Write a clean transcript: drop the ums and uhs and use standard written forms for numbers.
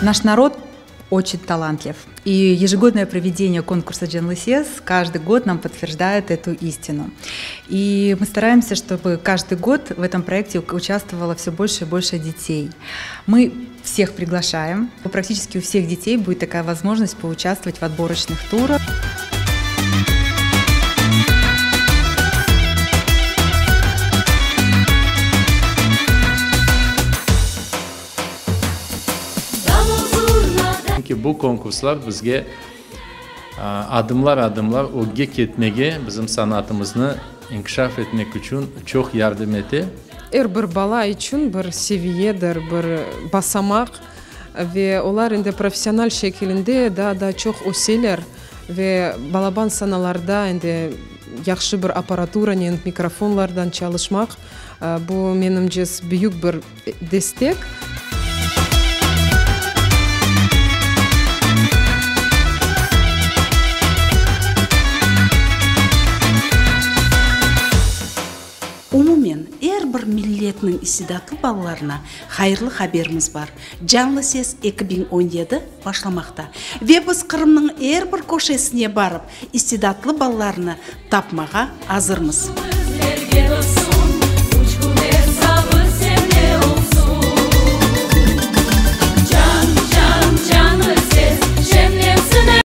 Наш народ очень талантлив. И ежегодное проведение конкурса Canlı Ses каждый год нам подтверждает эту истину. И мы стараемся, чтобы каждый год в этом проекте участвовало все больше и больше детей. Мы всех приглашаем. Практически у всех детей будет такая возможность поучаствовать в отборочных турах. Çünki bu konkurslar bizge adımlar-adımlar ögge ketmege, bizim sanatımıznı inkişaf etmek içün çoq yardım ete. Er bir bala içün bir seviyedir, bir basamaq ve olar endi professional şekilinde daa da çoq öseler ve balaban sanalarda endi yahşı bir apparaturanen, mikrofonlardan çalışmaq, bu, menimce, büyük bir destek. Umumen, er bir milletniñ istidatlı balalarına hayırlı haberimiz bar, Canlı ses 2017 başlamaqta ve biz Qırımnıñ er bir köşesine barıp, istidatlı balalarnı tapmağa azırmız.